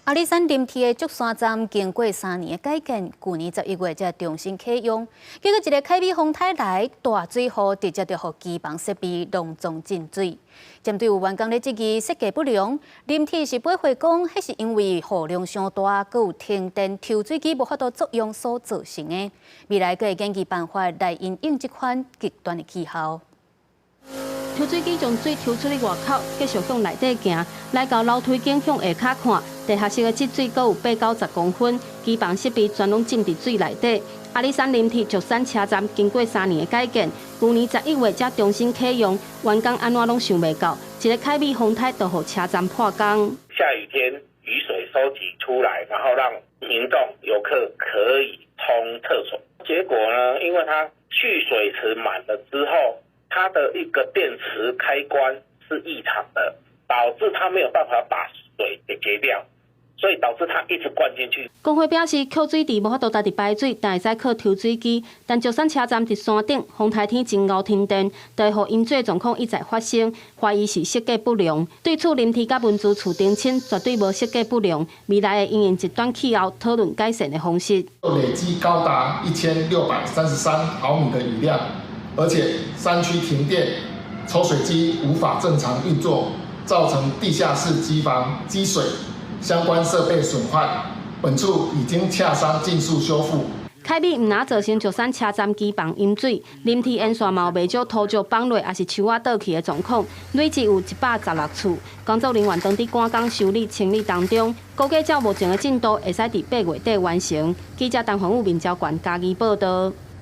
阿里山林鐵的竹山站經過3年的改建，舊年11月才重新啟用。結果一个凱美風颱來，大水雨直接就予機房設備攏總浸水。針對有員工咧質疑設計不良，林鐵是駁回講，彼是因為雨量傷大，閣有停電，抽水機無法度作用所造成的。未來閣會研究辦法來因應這款極端的氣候。抽水機將水抽出去外口，繼續向內底行，來到樓梯間向下跤看，地下室的積水閣有八九十公分，機房設備全攏浸佇水內底。阿里山林鐵竹山車站經過三年的改建，舊年十一月才重新啟用，員工按怎攏想袂到，一个凱美風颱就予車站破工。下雨天雨水收集出來，然後讓民眾遊客可以沖廁所。結果呢，因為它蓄水池滿了之後，它的一個電池開關是異常的，導致它沒有辦法把水給截掉，所以導致它一直灌進去。工會表示，扣水池無法度家己排水，但會使靠抽水機。但竹山車站佇山頂，風颱天真𠢕停電，就會予淹水狀況一再發生，懷疑是設計不良。對此，林鐵佮文資處澄清，絕對無設計不良。未來會因應極端氣候討論改善的方式。累積高達1633毫米的雨量。而且山區停電，抽水機無法正常運作，造成地下室機房積水，相關設備損壞。本處已經洽商盡速修復。凱美毋但造成竹山車站機房淹水，林鐵沿線嘛有袂少塗石崩落，抑是樹仔倒去的狀況，累計有116處。工作人員當佇趕工修理清理當中，估計照目前的進度，會使佇8月底完成。記者陳宏武、面交館嘉義報道。